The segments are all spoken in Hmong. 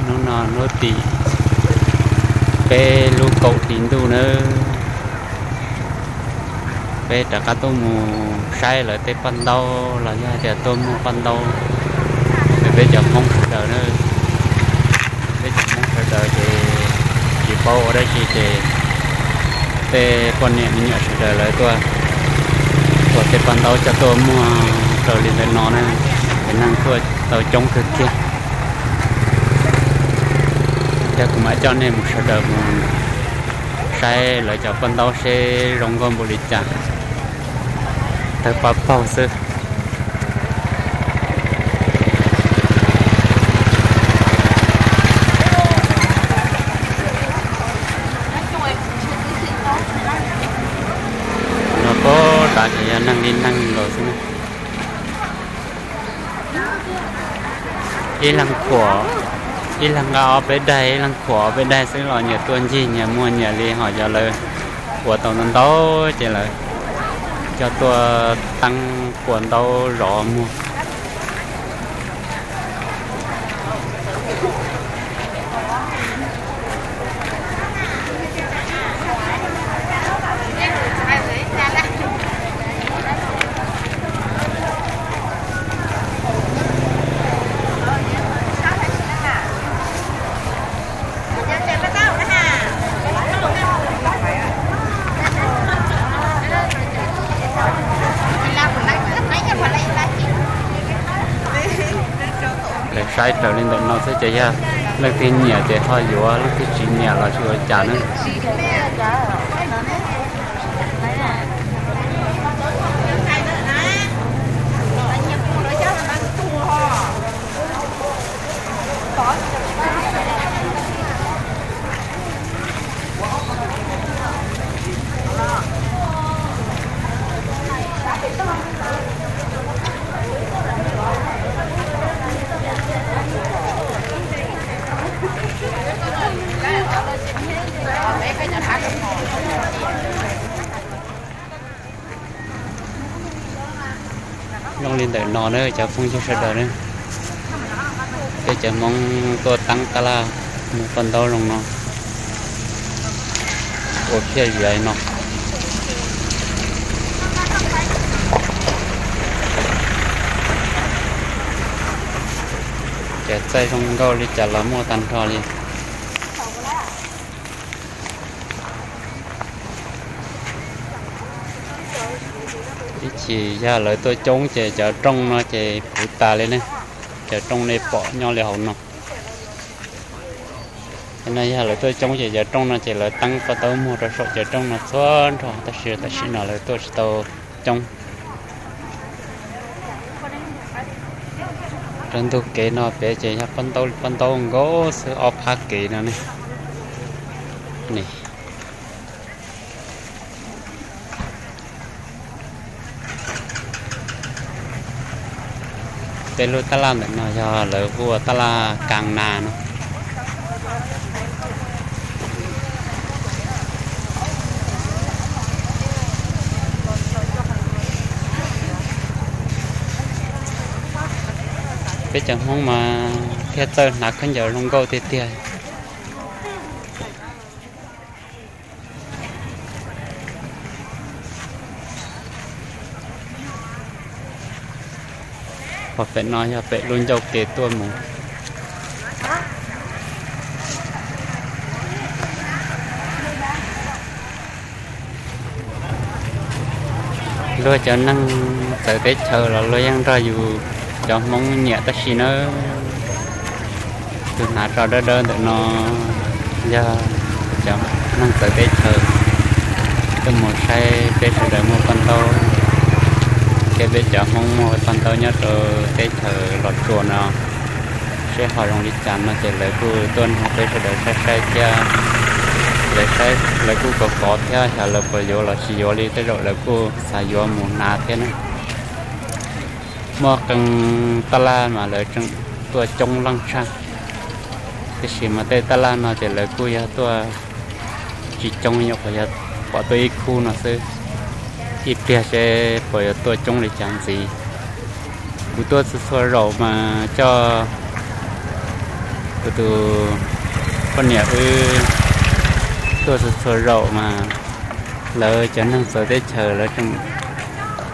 Hnub no hnub tim peb lub kaum hli ntuj nawb, peb rov qab tuaj mus saib lawv tej paj ntaub los yog hais tias tuaj muag paj ntaub. Peb cov Hmoob sawv daws na, peb cov Hmoob sawv daws ces tsis paub ua dab tsi ces tej poj niam me nyuam sawv daws lawv tuaj ua tej paj ntaub coj tuaj muag raws li ntawm no na, ces neeg tuaj tau coob kawg kiag. Yog kuv mam coj nej mus sawv daws mus saib lawv cov paj ntaub seb zoo nkauj npaum li cas. Tawg paj paug xwb. No puag ta ces yog neeg li neeg nkaus xwb na. Ib leeg khuam, ib leeg nqa ob peb daig, ib leeg khuam ob peb daig xwb los nyias tuaj ncig nyias muag nyias li, ho cov lawv ua tau ntau ntau ces lawv coj tuaj teeb kua ntaub zov muag. Lawv saib raws li ntawm no xwb ces yog leej twg nyiam ces ho yuav, leej twg tsis nyiam los tsis ua cas na. Zoo li ntawm no na cov phooj ywg sawv daws na, peb cov Hmoob tuaj teeb tab laj muag paj ntaub zoo no, ua phiaj zias li no. Cov txaij zoo nkauj li cas los muaj tag nrho li. Ib chim yog lawv tuaj coob ces cov rooj no ces puv tas li ne. Cov rooj nej pom nyob li hauv no. No yog lawv tuaj coob ces cov rooj no ces lawv teeb paj ntaub muag rau saum cov rooj no txhua nrho, tab sis tam sim no lawv tuaj tsis tau coob. Rau ntug kev no pem ces yog paj ntaub, paj ntaub nkaus xwb, ob phab kev no ne. Tej lub tab laj ntawm no yog lawv hu ua tab laj Kas Nas no. Peb cov Hmoob mas thiaj txawj hnav khaub ncaws zoo nkauj tiag tiag. Ho pem no yog pem lub ncauj kev tuaj mus. Luag cov neeg txawv teb chaws los luag yeej nrog yus cov Hmoob nyiam tab sis nawb. Tus hnav tso dawb dawb ntawm no yog cov neeg txawv teb chaws tuaj mus saib peb sawv daws muag paj ntaub thiab peb cov Hmoob muag paj ntaub nyob rau teb chaws Los Tsuas no, seb ho zoo li cas no ces lawv kuj tuaj nrog peb sawv daws saib saib thiab. Lawv kuj kov kov thiab xyov lawv puas yuav los tsis yuav li, tej zaum lawv kuj xav yuav mus hnav thiab na. Muaj qee tab laj mas lawv tseem tuaj coob leej tshaj, tiam sis mas tej tab laj no ces lawv kuj yog tuaj tsis coob, nyuam qhuav yog pom tuaj ib khub no xwb, ib pliag seb puas yuav tuaj coob li cas ntxiv. Kuv tuaj txhua txhua zaus mas coj Kuv tus poj niam wb tuaj txhua txhua zaus mas lawv cov neeg txawv teb chaws lawv tseem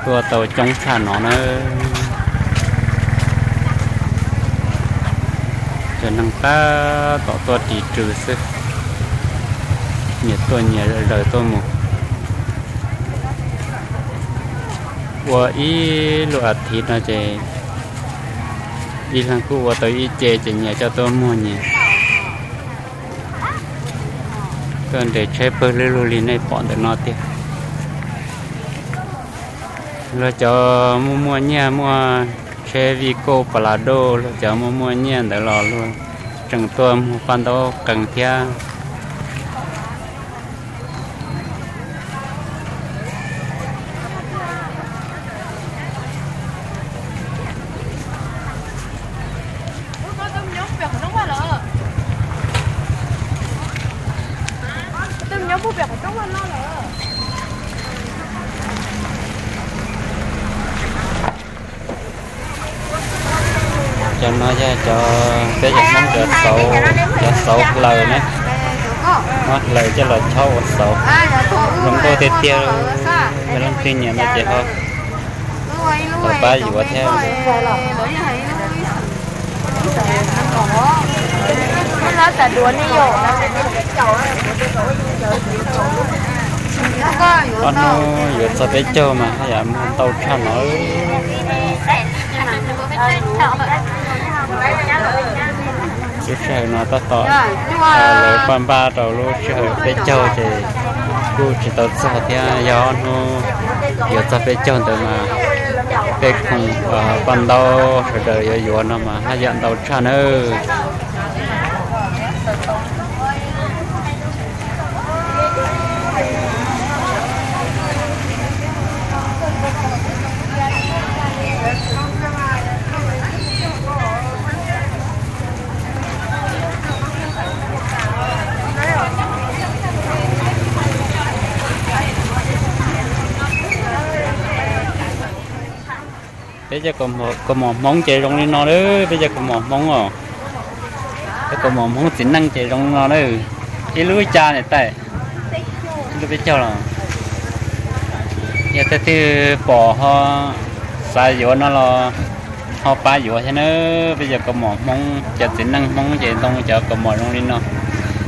tuaj tau coob tshaj no na. Cov neeg tab tom tuaj ris rws xwb, nyias tuaj nyias zaws tuaj mus. Ua ib lub as thiv no ces ib leeg kuj ua tau ib ce ces nyias coj tuaj muag nyias. Tuaj nres tsheb pawg lug lug li nej pom ntawm no tiag. Luag cov muaj muaj nyiaj muaj tsheb vij kauj pas las daj, luag cov muaj muaj nyiaj ntawd los luag tseem tuaj muag paj ntaub qees thiab. Cov no yog cov peb cov Hmoob cov xauv, cov xauv hlaws na. Muab hlaws coj los chob ua xauv, zoo nkauj tiag tiag. Yog leej twg nyiam no ces ho pab yuav thiab. Ob hnub yuav txog peb caug mas haj yam muag ntau tshaj no. Lub sij hawm no tab tom lawv paj npaj rau lub sij hawm peb caug ces kuj tsis tau txog thiab. Yog ob hnub yuav txog peb caug ntawd mas tej khoom paj ntaub sawv daws yuav yuav no mas haj yam ntau tshaj nawb. Peb cov kaus mom hmoob ces zoo li no lawm, peb cov kaus mom hmoob os. Peb kaus mom hmoob txiv neej ces zoo li no lawm. Ib lub cas niam tais? Ib lub peb caug los. Yog leej twg pom ho xav yuav no los ho pab yuav thiab nawb. Peb cov kaus mom hmoob, cov txiv neej hmoob ces ntoo cov kaus mom zoo li no.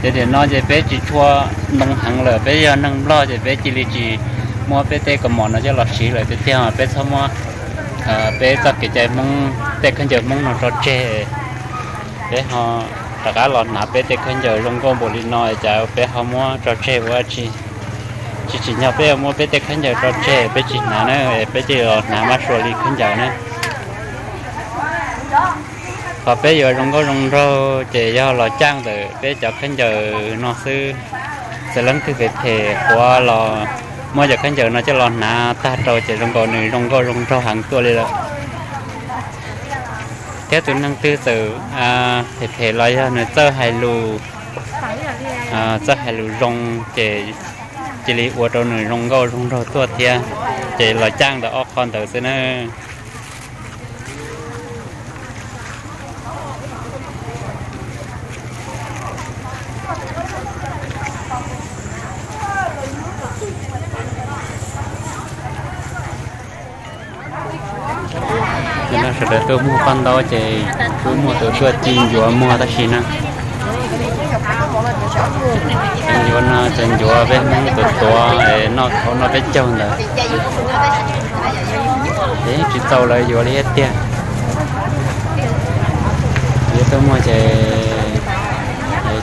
Ces tiam no ces peb tsis tshua ntoo heev lawm, peb yog neeg nplog ces peb cia li tsis muab peb tej kaus mom no coj los siv lawm tiag tiag. Peb txhob muab peb txoj kev cai hmoob, tej khaub ncaws hmoob no tso tseg. Peb ho rov qab los hnav peb tej khaub ncaws zoo nkauj npaum li no, cas peb ho muab tso tseg ua tsis, tsis tsim nyog peb yuav muab peb tej khaub ncaws tso tseg peb tsis hnav na, peb cia li los hnav mab sua li khaub ncaws na. Qhov peb yuav zoo nkauj zoo nraug ces yog los caj ntawm peb cov khaub ncaws no xwb. Txawm leej twg phem phem qhuav los muab cov khaub ncaws no coj los hnav tag rau ces zoo nkaus nws zoo nkauj zoo nraug heev tuaj li lawm. Thiab tus neeg twg txawm phem phem los yog nws txawj hais lus, txawj hais lus zoo ces cia li ua rau nws zoo nkauj zoo nraug tuaj thiab. Ces los caj ntawm ob qho ntawd xwb na. Cov no sawv daws tuaj muag paj ntaub ces kuj muaj tus tuaj ci ncuav muag tab sis na. Cov ncuav no cov ncuav peb Hmoob tuav tuav noj thaum noj peb caug ntawd. Ces tsis txaus lawv yuav li thiab tiag. Yuav tuaj muag ces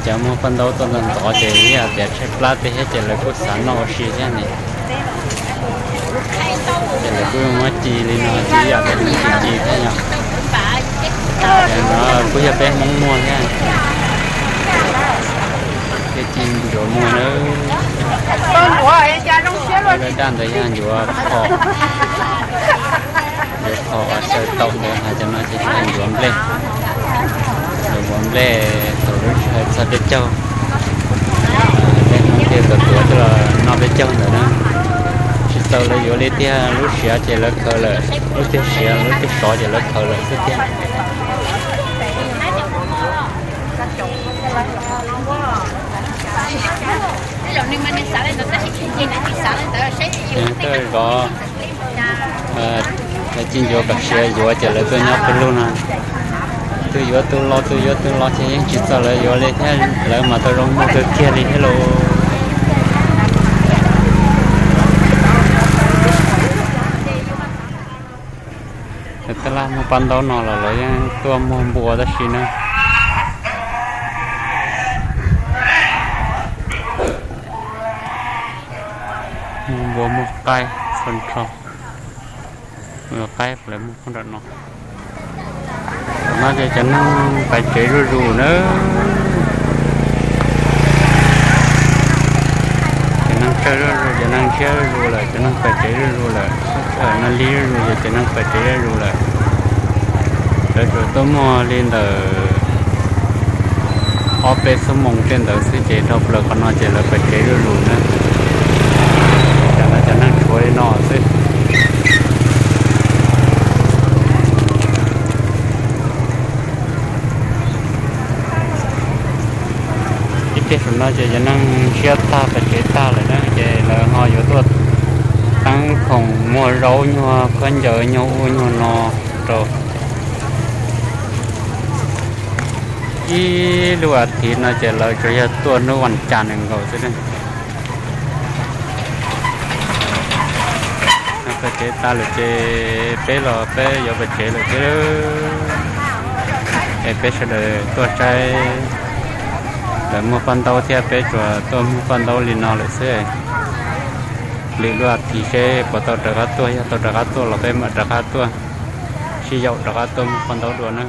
cov muag paj ntaub tuaj ntxov ntxov ces ib yam tias tshaib plab tej thiab ces lawv kuj xav noj ua si thiab ne. Ces lawv kuj muab ci li no ces ib yam tias ci ci thiab yom. Ces no kuj yog peb Hmoob muag thiab. Ces ci ncuav muag na. Lawv daj ntawd yog ncuav phom. Ncuav phom uas xyaw taum ntawd, ho cov no ces yog ncuav nplej. Ncuav nplej thaum lub sij hawm txog peb caug, peb Hmoob thiaj tuav tuav coj los noj peb caug ntawd na. Tsis txaus lawv yuav li tiag, lub siav ces lawv khaws lawm, lub caug siav lub caug sov ces lawv khaws lawm xwb tiag. Tuaj zov, lawv cij ncuav kom siav yuav ces lawv tuaj nyob pawg lug no. Twb yuav twb los, twb yuav twb los ces yeej tsis txog lawv yuav li thiab, lawv mas tau zoo muag kawg kiag li thiab lauj. Lawv tab laj muag paj ntaub no los lawv yeej tuaj muag npua tab sis na. Muag npua muag qaib txhua nrho. Qaib lawv muag nram no. Tam no ces cov neeg pais tsev zuj zus na. Cov neeg tsawg zuj zus, cov neeg ntshiab zuj zus lawm, cov neeg pais tsev zuj zus lawm, neeg lig zuj zus ces cov neeg pais tsev zuj zus lawm. Lawv tsuas tuaj muag li ntawm ob peb xuab moos tej ntawd xwb ces dhau plaws qhov no ces lawv pais tsev zuj zus na. Tam no cov neeg tshuav li no xwb. Ib pliag saum no ces cov neeg ntshiab tag pais tsev tag lawm na ces lawv ho yuav tuaj teeb khoom muag zaub nyuag khaub ncaws nyuag ub nyuag no rau. Ib lub as thiv no ces lawv tsuas yog tuaj hnub vas cas nws nkaus xwb ne. Pais tsev tas lawm ces peb los peb yuav pais tsev lawm thiab. Es peb sawv daws tuaj saib lawv muag paj ntaub thiab peb tsuas tuaj muag paj ntaub li no lawm xwb. Lwm lub as thiv seb puas tau rov qab tuaj, yog tau rov qab tuaj los peb mam rov qab tuaj, sib yaum rov qab tuaj muag paj ntaub dua na.